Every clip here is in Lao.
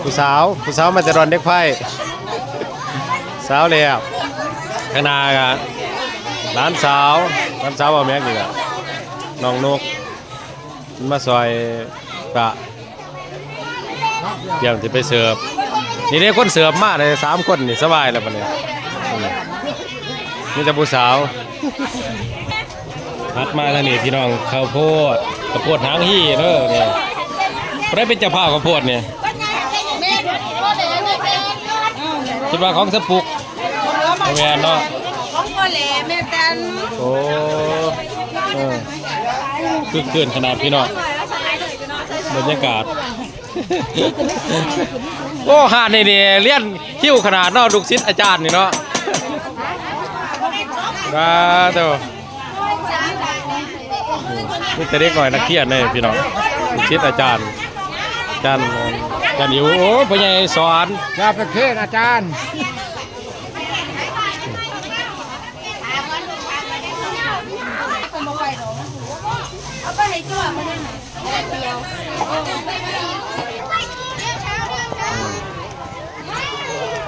ຜູ້ສາວ ຜູ້ສາວມາແຕ່ດອນເດັກໄຜ່ ສາວແລ້ວ ຂ້າງໜ້າກະຫຼານສາວ ຫຼານສາວບ່າວແມັກນີ້ກະ ນ້ອງນົກ ມາຊ່ອຍປະ ຕຽມຊິໄປເສີບ ນີ້ເດ້ ຄົນເສີບມາເດ້ ສາມຄົນນີ້ ສະບາຍແລ້ວບັດນີ້ ອືມ ມີແຕ່ຜູ້ສາວ. ຖັດມາທາງນີ້ພີ່ນ້ອງ ເຂົ້າໂພດ ເຂົ້າໂພດຫາງຮີເດີນີ້ ຜູ້ໃດເປັນເຈົ້າພາບເຂົ້າໂພດນີ້ ຄິດວ່າຂອງສະປຸກ ບໍ່ແມ່ນເນາະ ຂອງພໍ່ແຫຼແມ່ແຕນ ໂອ້ ເອີ ຄຶກຄື້ນຂະໜາດພີ່ນ້ອງ ບັນຍາກາດ ໂອ້ ຮ້ານນີ້ນີ້ລຽນຄິວຂະໜາດເນາະ ລູກສິດອາຈານນີ້ເນາະ ສາທຸ ມີແຕ່ເດັກນ້ອຍນັກຮຽນເດ້ພີ່ນ້ອງ ລູກສິດອາຈານ ອາຈານ ອາຈານອິວ ໂອ້ ພໍ່ໃຫຍ່ສອນ ຢ່າໄປເຄນອາຈານ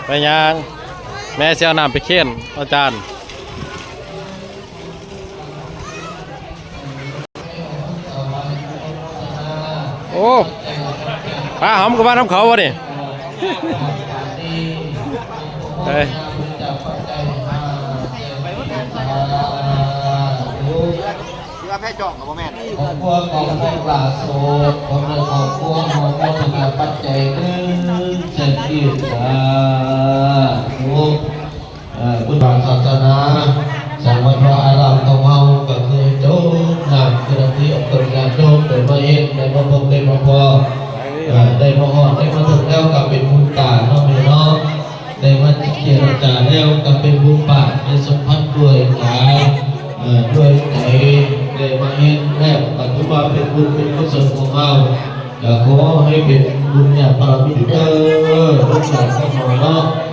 ໄປຍ່າງ ແມ່ຊິເອົານ້ຳໄປເຄນອາຈານ. ໂອ້ ປາຫອມກໍມານຳເຂົາບໍ່ນີ້ ເອີຍ ທີ່ວ່າແພ້ຈອງກໍບໍ່ແມ່ນ ຄອບຄົວຂອງຜູ້ຫຼ້າໂສດ ຂອງເລື່ອງຄອບຄົວ ຂໍອະນຸໂມທະນາປັດໄຈໜຶ່ງແສນກີບ ສາທຸ. ເອີ ບຸນບາດສາສະໜາ ສ້າງວັດວາອາຣາມຂອງເຮົາ ກໍຄືໃຫ້ໂຈງງາມ ຄືດັ່ງທີ່ອອກຕົນຍາດໂຍມໄດ້ມາເຫັນ ໄດ້ມາພົບ ໄດ້ມາພໍ້ ເອີ ໄດ້ມາຮອດ ໄດ້ມາເຖິງແລ້ວ ກໍເປັນບຸນຕາເນາະ ແມ່ເນາະ. ໄດ້ມາເຈລະຈາແລ້ວກໍເປັນບຸນບາດ ໄດ້ສຳຜັດດ້ວຍກາຍ ເອີ ດ້ວຍໃຈ ໄດ້ມາເຮັດແລ້ວກໍຖືວ່າເປັນບຸນເປັນກຸສົນຂອງເຮົາ ກໍຂໍໃຫ້ເປັນບຸນຍາບາລະມີເດີ ລູກຫຼານຂອງເຮົາເນາະ.